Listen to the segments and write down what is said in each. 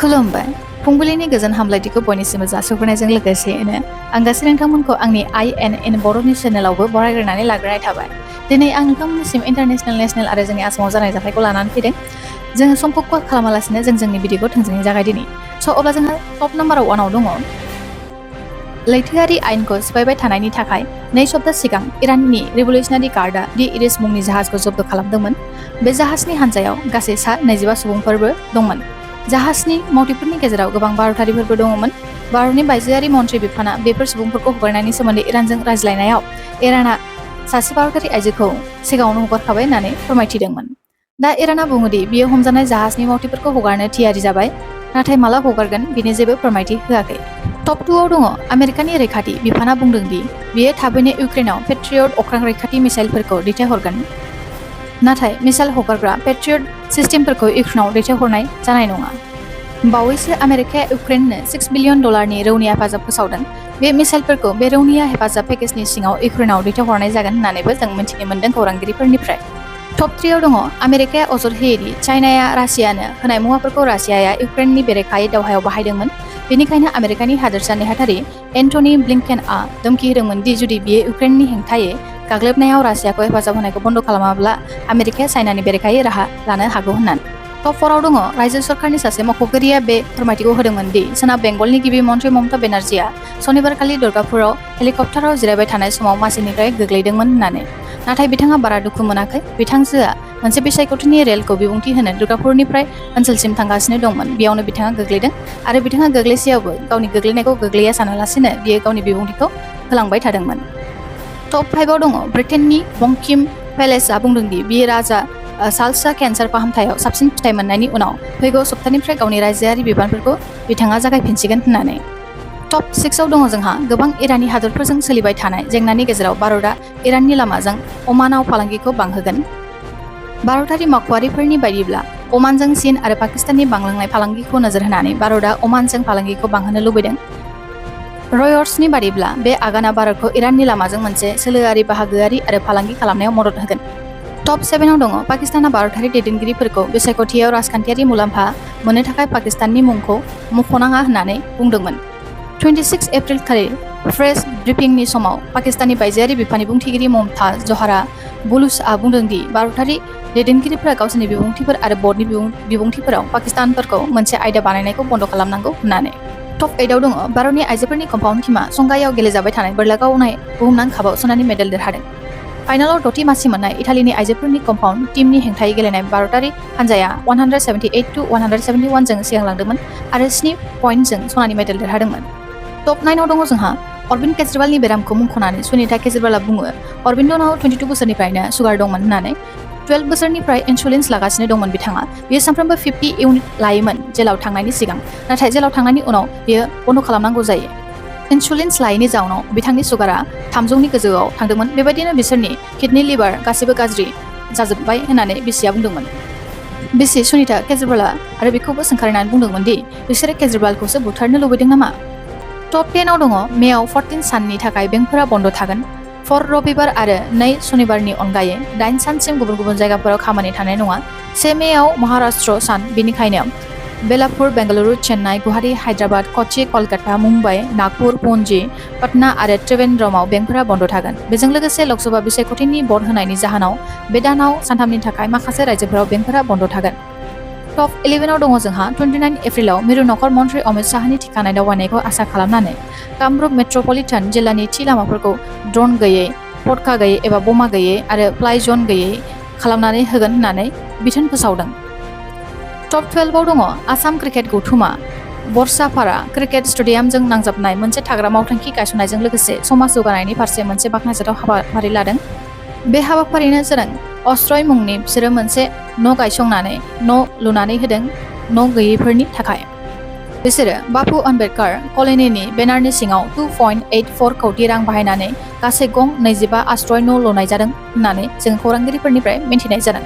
खुलुमबाय फुंबिलिनि गोजोन हामलायथिखौ बयनिसिमबो जासिहरनायजों लोगोसेनो आं गासै नोंथांमोनखौ आंनि INN बर'नि चेनेलावबो बरायग्रोनानै लाग्रोनाय थाबाय। दिनै आं नोंथांमोननिसिम इन्टारनेशनेल नेशनेल आरो जोंनि आसामाव जानाय जाथायखौ लानानै फैदों। जोङो समखौ खहा खालामालासिनो जोंनि भिडिअखौ थोंजोङै जागायदिनि। अब्ला जोंहा टप नाम्बाराव 1आव दङ। लैथोआरि आयेनखौ सिफायबाय थानायनि थाखाय 2 सप्ता सिगां इराननि रिभलिउशनारि गार्डआ दि इरिस मुंनि जाहाजखौ जब्द खालामदोंमोन। बे जाहाजनि हान्जायाव गासै सा 25 सुबुंफोरबो दंमोन। जाहाजनि मावथिफोरनि गेजेराव गोबां भारतारिफोरबो दङमोन। भारतनि बायजोआरि मन्थ्रि बिफाना बेफोर सुबुंफोरखौ हगारनायनि सोमोन्दै इरानजों रायज्लायनायाव इराना सासे भारतारि आइजोखौ सिगाङावनो हगारखाबाय होननानै फोरमायथिदोंमोन। दा इराना बुङोदि बियो हमजानाय जाहाजनि मावथिफोरखौ हगारनो थियारि जाबाय, नाथाय माला हगारगोन बिनि जेबो फोरमायथि होआखै। टप 2आव दङ। आमेरिकानि रैखाथि बिफाना बुंदों दि बियो थाबैनो इउक्रेनाव पेट्रियट अख्रां रैखाथि मिसाइलफोरखौ दैथायहरगोन, नाथाय मिसाइल हगारग्रा पेट्रियट सिस्टेमफोरखौ इउक्रेनाव दैथायहरनाय जानाय नङा। बावैसो आमेरिकाया इउक्रेननो $6 बिलियन रौनिया हेफाजाब फोसावदों। बे मिसाइलफोरखौ बे रौनिया हेफाजाब पेकेजनि सिङाव इउक्रेनाव दैथायहरनाय जागोन होननानैबो जों मिथिनो मोन्दों खौरांगिरिफोरनिफ्राय। टप 3आव दङ। आमेरिकाया अजद होयोदि चाइनाया रासियानो होनाय मुवाफोरखौ रासियाया इउक्रेननि बेरेखायै दावहायाव बाहायदोंमोन। बेनिखायनो आमेरिकानि हादोरसा नेहाथारि एन्टनी ब्लिंकेनआ धमकि होदोंमोन दि जुदि बियो इउक्रेननि हेंथायै गाग्लोबनायाव रासियाखौ हेफाजाब होनायखौ बन्द खालामाब्ला आमेरिकाया चाइनानि बेरेखायै राहा लानो हागौ होननानै। टप 4आव दङ। रायजो सरकारनि सासे मावख'गिरिया बे फोरमायथिखौ होदोंमोन दि सोनाब बेंगलनि गिबि मन्थ्रि ममता बेनार्जीआ सनिबारखालि दुर्गापुराव हेलिकप्टाराव जिरायबाय थानाय समाव मासिनिफ्राय गोग्लैदोंमोन होननानै। नाथाय बिथाङा बारा दुखु मोनाखै। बिथांजोआ मोनसे बिसायख'थिनि रेलखौ बिबुंथि होनो दुर्गापुरनिफ्राय ओनसोलसिम थांगासिनो दंमोन। बेयावनो बिथाङा गोग्लैदों आरो बिथाङा गोग्लैसेयावबो गावनि गोग्लैनायखौ गोग्लैया सानालासिनो बियो गावनि बिबुंथिखौ होलांबाय थादोंमोन। टप 5आव दङ। ब्रिटेननि बंकिम पेलेसआ बुंदों दि बियो राजा चार्ल्सआ केन्सार फाहामथायाव साबसिन फिथाय मोननायनि उनाव फैगौ सप्तानिफ्राय गावनि रायजोआरि बिबानफोरखौ बिथाङा जागायफिनसिगोन होननानै। टप 6आव दङ जोंहा। गोबां इरानी हादरफोरजों सोलिबाय थानाय जेंनानि गेजेराव भारतआ इराननि लामाजों अमानाव फालांगिखौ बांहोगोन। भारतारि मावख'आरिफोरनि बायदिब्ला अमानजों चीन आरो पाकिस्ताननि बांलांनाय फालांगिखौ नोजोर होनानै भारतआ अमानजों फालांगिखौ बांहोनो लुबैदों। रयटर्सनि बादिब्ला बे आगाना भारतखौ इराननि लामाजों मोनसे सोलोआरि बाहागोआरि आरो फालांगि खालामनायाव मदद होगोन। टप 7आव दङ। पाकिस्ताना भारतारि दैदेनगिरिफोरखौ बिसायख'थियाव राजखान्थियारि मुलाम्फा मोननो थाखाय पाकिस्ताननि मुंखौ मुंख'नाङा होननानै बुंदोंमोन। 26 एप्रिल खालि प्रेस ब्रिफिंनि समाव पाकिस्ताननि बायजोआरि बिफाननि बुंथिगिरि ममताज जहरा बुलुचआ बुंदों दि भारतारि दैदेनगिरिफोरा गावसोरनि बिबुंथिफोर आरो बर्डनि बिबुंथिफोराव पाकिस्तानफोरखौ मोनसे आयदा बानायनायखौ बन्द खालामनांगौ होननानै। टप 8आव दङ। भारतनि आइजोफोरनि कम्पाउन्ड टीमआ संगाइआव गेलेजाबाय थानाय बोरला गावनाय बुहुमनां कापआव सनानि मेडेल देरहादों। फाइनालाव 6थि मासि मोननाय इटालीनि आइजोफोरनि कम्पाउन्ड टीमनि हेंथायै गेलेनाय भारतारि हान्जाया 178-171 जों सिगांलांदोंमोन आरो 7 पइन्टजों सनानि मेडेल देरहादोंमोन। टप 9आव दङ जोंहा। अरबिन्द केजरिवालनि बेरामखौ मुंख'नानै सुनीता केजरिवालआ बुङो अरबिन्दनाव 22 बोसोरनिफ्रायनो सुगार दंमोन होननानै। 12 बोसोरनिफ्राय इन्सुलिन्स लागासिनो दंमोन बिथाङा। बियो सानफ्रोमबो 50 इउनिट लायोमोन जेलाव थांनायनि सिगां, नाथाय जेलाव थांनायनि उनाव बियो बन्द खालामनांगौ जायो। इन्सुलिन्स लायैनि जाउनाव बिथांनि सुगारा 300नि गोजौआव थांदोंमोन। बेबायदिनो बिसोरनि किडनि लिभार गासैबो गाज्रि जाजोब्बाय होननानै बिसिया बुंदोंमोन। बिसि सुनीता केजरिवालआ आरो बेखौबो सोंखारिनानै बुंदोंमोन दि बिसोरो केजरिवालखौसो बुथारनो लुबैदों नामा। टप 10आव दङ। मेआव 14 साननि थाखाय बेंकफोरा बन्द थागोन। 4 रबिबार आरो 2 सनिबारनि अनगायै 8 सानसिम गुबुन गुबुन जायगाफोराव खामानि थानाय नङा। 1 मेआव महाराष्ट्र सान, बेनिखायनो बेलापुर, बेंगलुरु, चेन्नाई, गुवाहाटी, हायद्राबाद, कच्चि, कलकाता, मुम्बाइ, नागपुर, पणजी, पटना आरो त्रिवेन्द्रमआव बेंकफोरा बन्द थागोन। बेजों लोगोसे लकसभा बिसायख'थिनि भट होनायनि जाहोनाव बे दानाव सानथामनि थाखाय माखासे रायजोफोराव बेंकफोरा बन्द थागोन। टप 11आव दङ जोंहा। 29 एप्रिलाव मिरु नखर मन्थ्रि अमित शाहनि थिखानाय दावबायनायखौ आसा खालामनानै कामरुप मेट्र'पलिटान जिल्लानि थि लामाफोरखौ ड्र'न गैयै, पटका गैयै एबा बमा गैयै आरो फ्लाइ जन गैयै खालामनानै होगोन होननानै बिथोन फोसावदों। टप 12आव दङ। आसाम क्रिकेट गौथुमा बर्सापारा क्रिकेट स्टेडियामजों नांजाबनाय मोनसे थाग्रा मावथांखि गायसननायजों लोगोसे समाज जौगानायनि फारसे मोनसे बाखनायजाथाव हाबाफारि लादों। बे हाबाफारिनो जादों अस्ट्रय मुंनि बिसोरो मोनसे न' गायसंनानै न' लुनानै होदों न' गैयैफोरनि थाखाय। बिसोरो बापु आम्बेडकार कलनीनि बेनारनि सिङाव 2.84 कौटि रां बाहायनानै गासै गं 25 आश्रय न' लुनाय जादों होननानै जों खौरांगिरिफोरनिफ्राय मिन्थिनाय जादों।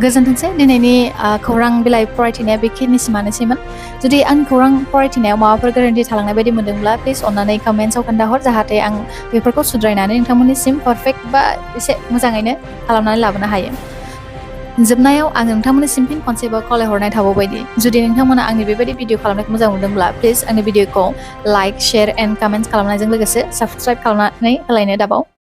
गोजोनथोंसै। दिनैनि खौरां बिलाइ फरायथिनाया बेखिनिसिमानोसैमोन। जुदि आंनि खौरां फरायथिनायाव माबाफोर गोरोन्थि थालांनाय बायदि मोनदोंब्ला प्लिज अननानै कमेन्ट्सआव खोन्थाहर, जाहाथे आं बेफोरखौ सुद्रायनानै नोंथांमोननिसिम पारफेक्ट बा एसे मोजाङैनो खालामनानै लाबोनो हायो। जोबनायाव आं नोंथांमोननिसिम फिन खनसेबाव खावलायहरनाय थाबावबायदि जुदि नोंथांमोना आंनि बेबायदि भिडिअ खालामनायखौ मोजां मोनदोंब्ला प्लिज आंनि भिडिअखौ लाइक शेयार एन्ड कमेन्ट्स खालामनायजों लोगोसे साबस्क्राइब खालामनानै होलायनो दाबाव।